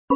Ke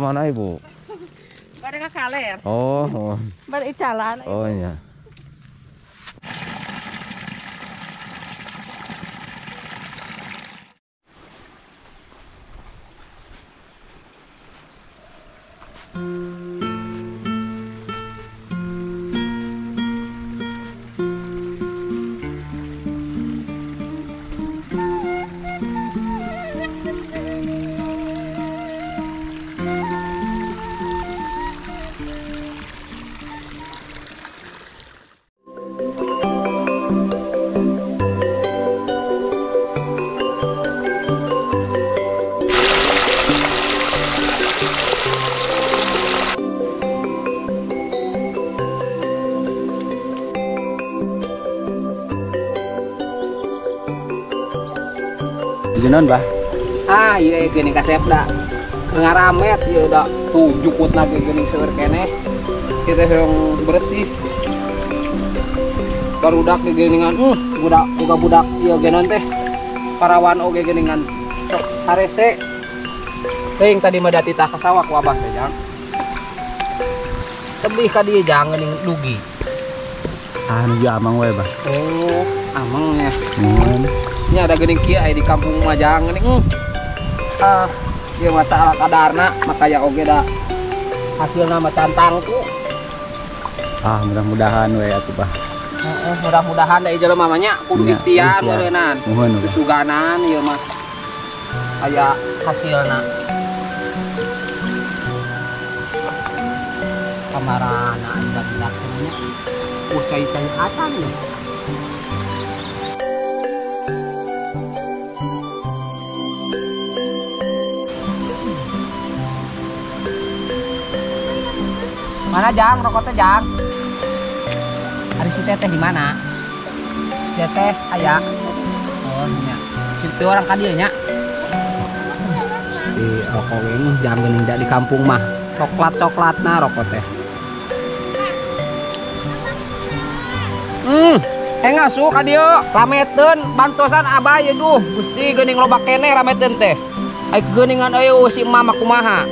mana ibu? Bade ka kaler. Oh, oh. Bade jalan. Oh iya. Jenon bah. Ah iya gini kasep dah. Ngaramet ya udah tuh jukut lagi gini seueur keneh. Kita yang bersih. Barudak geningan budak boga budak ieu genon teh. Parawan oge geningan sok harese. Teuing tadi mah datitah ka sawah ku abah teh jang. Tebih ka dieu jang geuning dugi. Ah nuju amang we bah. Oh, amang ya. Ini ada geuning kieu aya di kampung mah jang geuning. Ah, ieu masalah kadarna makaya oge da hasilna mah can tangtu. Ah, mudah-mudahan we atuh bah. Heeh, mudah-mudahan da ieu jelema mah nya kudu ikhtiar meureunnan. Susuganan ieu mah aya hasilna. Kamarana budak nya. Cai-cai acan nih. Mana jang rokoknya jang? Ari si teteh di mana? Teteh aya. Oh nya. Situ orang ka dieu nya. Di rokok ini jang geuning di kampung mah. Coklat-coklatna rokok teh. Enggal ka dieu rameteun bantosan abah ye duh Gusti geuning loba keneh rameteun teh. Ai geuningan euy si mama kumaha.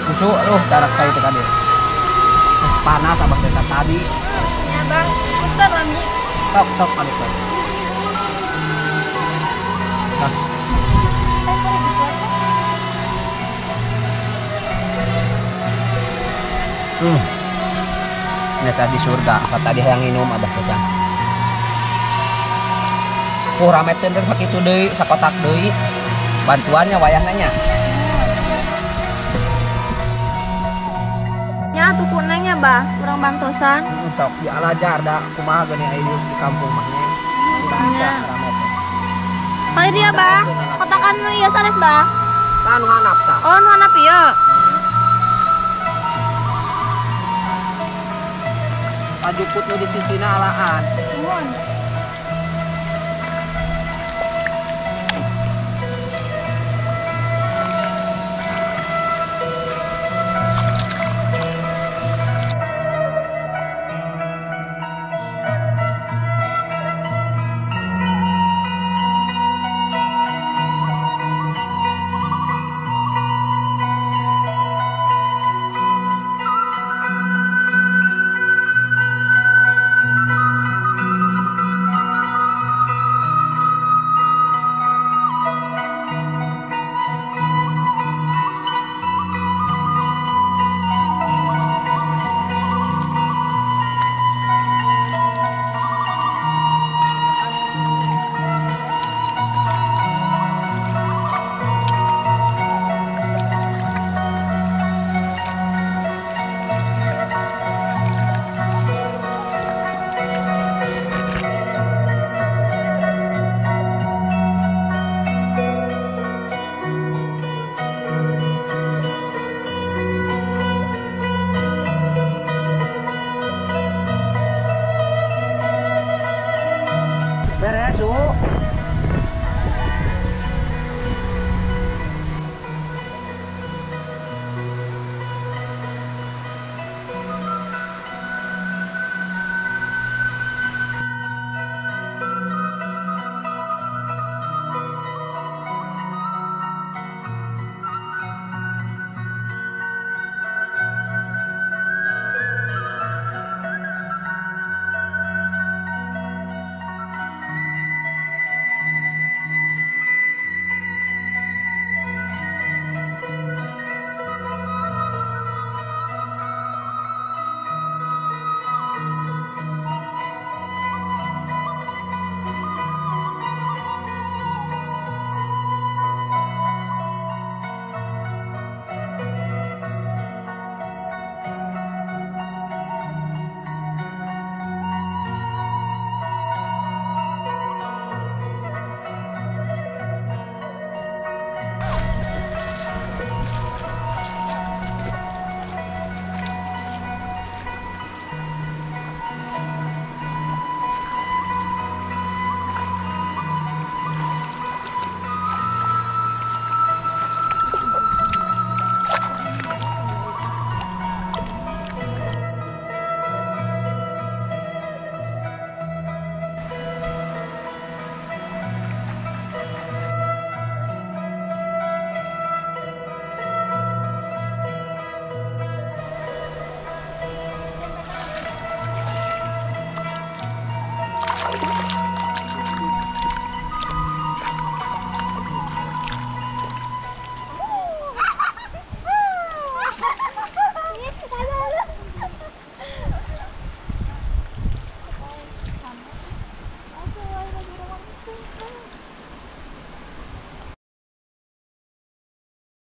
Busuk loh cara kayak itu tadi. Panas abang desa tadi. Ya bang, putar lami. Tok tok kali kan. Nah. Nesa di surga, apa tadi yang minum abah desa. Rameteun teh sakitu deui, sakotak deui. Bantuannya wayahna nya. Nya atuh ku Neng nya, Bah. Urang bantosan. Sok dialajar da kumaha geuning aya di kampung mah nya. Nya. Kali dia, Bah. Kotakan nu ieu sanes, Bah. Tah nu handap tah. Oh, nu handap ieu. Pajuput nu di sisina alaan. Nuhun. Beres, Bu.